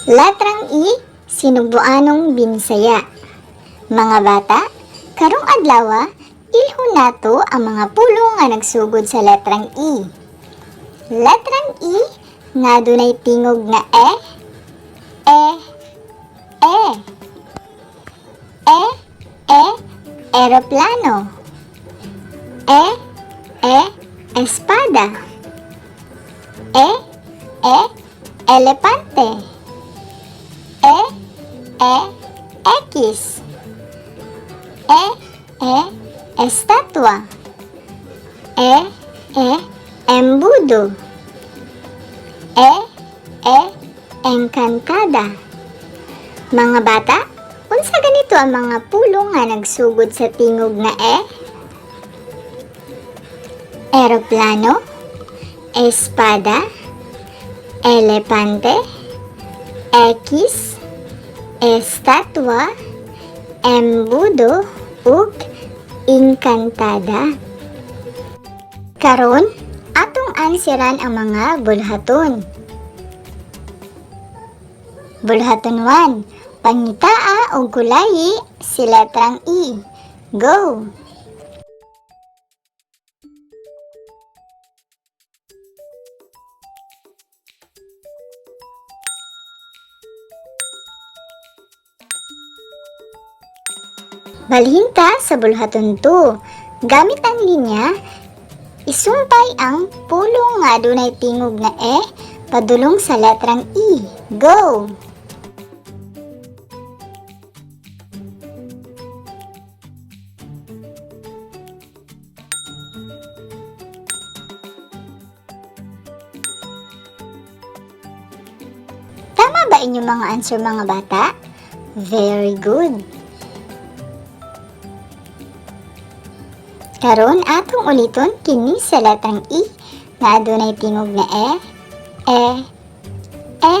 Letrang E, Sinugbuanong Binsaya. Mga bata, karong adlaw, ilhon nato ang mga pulong nga nagsugod sa letrang E. Letrang E nga dunay tingog nga E, E, E. E, E, eroplano. E, E, espada. E, E, elepante. E, E, X. E, E, estatwa. E, E, embudo. E, E, engkantada. Mga bata, unsa ganito ang mga pulong nga nagsugod sa tingog nga E? Eroplano, espada, elepante, X, estatwa, embudo, ug engkantada. Karon, atong ansiran ang mga bulhaton. Bulhaton 1. Pangitaa og kulayi si letrang E. Go! Balhin ta sa bulhaton 2. Gamit ang linya, isumpay ang pulong nga adunay tingog nga E padulong sa letrang E. Go! Tama ba inyong mga answer, mga bata? Very good! Karon, atong uliton kini sa letrang E nga adunay tingog na E, E, E.